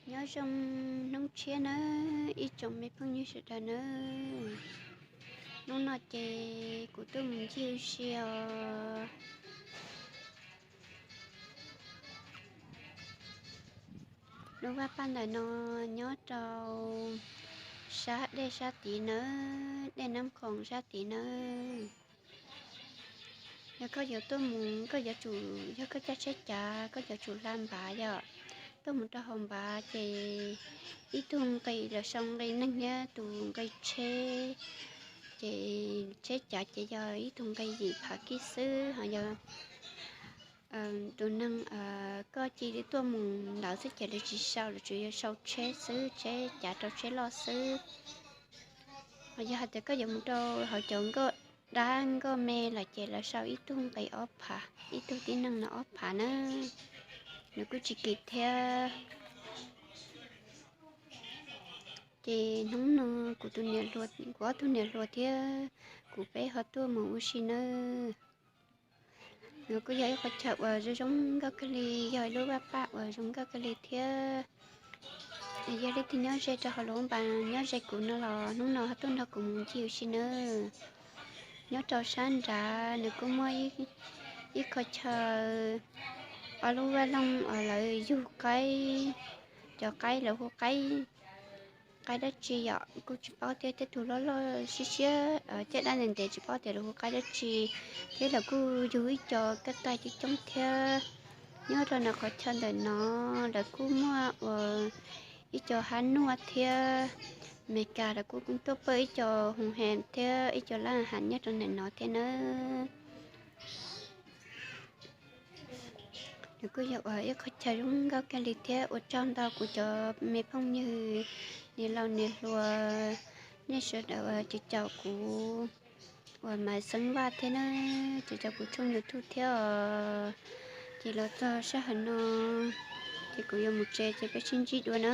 Nyob zoo hnub tshiab nawb ib tsoom me phooj ywg sawv daws nawb. Hnub no ces kuv tuaj mus ncig ua si os. Lub vaj paj ntawm no nyob rau sab dej sab tid nawb, dej Nab Khoom sab tid nawb. Yog koj yuav tuaj mus koj yuav tsum, yog koj coj tsheb cav koj yuav tsum hla npav yom. Tuaj mus rau hauv npav ces ib tug nqi lawv sau nqi neeg thiab tus nqi tsheb, ces tsheb cav ces yog ib tug nqi yim phav kib xwb. Ho yog tus neeg koj cia li tuaj mus ntawd xwb ces lawv tsis sau, lawv tsuas yog sau tsheb xwb, tsheb cav rau tsheb loj xwb. Ho yog hais tias koj yuav mus rau hauv cov nkoj dab nkoj me lawm ces lawv sau ib tug nqi ob phav, ib tug tib neeg no ob phav na. Nws kuj tsis kim thiab. Ces hnub no kuv tus niam hluas, kuv ob tug niam hluas thiab kuv peb ho tuaj mus ua si nawb. Nws kuj yog ib qhov chaw uas zoo zoo nkauj kawg li, yog ib lub vaj paj uas zoo nkauj kawg li thiab. Yog leej twg nyob ze rau hauv lub npas nyob ze kuv no los hnub no ho tuaj nrog kuv mus ncig ua si nawb. Nyob rau sab nrad nws kuj muaj ib qho chaw, ob lub vaj loog uas lawv yug qaib, cov qaib lawv hu qaib, qaib dab tsi yom kuj tsis paub thiab, tej tug loj loj siab siab, tej dab ntev ntev tsis paub tias lawv hu qaib dab tsi, thiab lawv kuj yug ib co kab taij coob coob thiab. Nyob rau ntawm qhov chaw ntawm no lawv kuj muaj uas ib co hab nuaj thiab, Meskas lawv kuj tuaj pawj ib co hoo hem thiab ib co lab has nyob rau ntawm no thiab nawb. Nws kuj yog uas ib qho chaw zoo nkauj kawg li thiab. Ua tsaug ntau kuv cov me phooj ywg niam laus niam hluas, nej sawv daws uas caum kuv uas Maiv Xeeb Vaj thiab na, caum kuv tshooj YouTube thiab os. Ces los txog sij hawm no ces kuv yuav mus tsev ces peb sib ntsib dua na.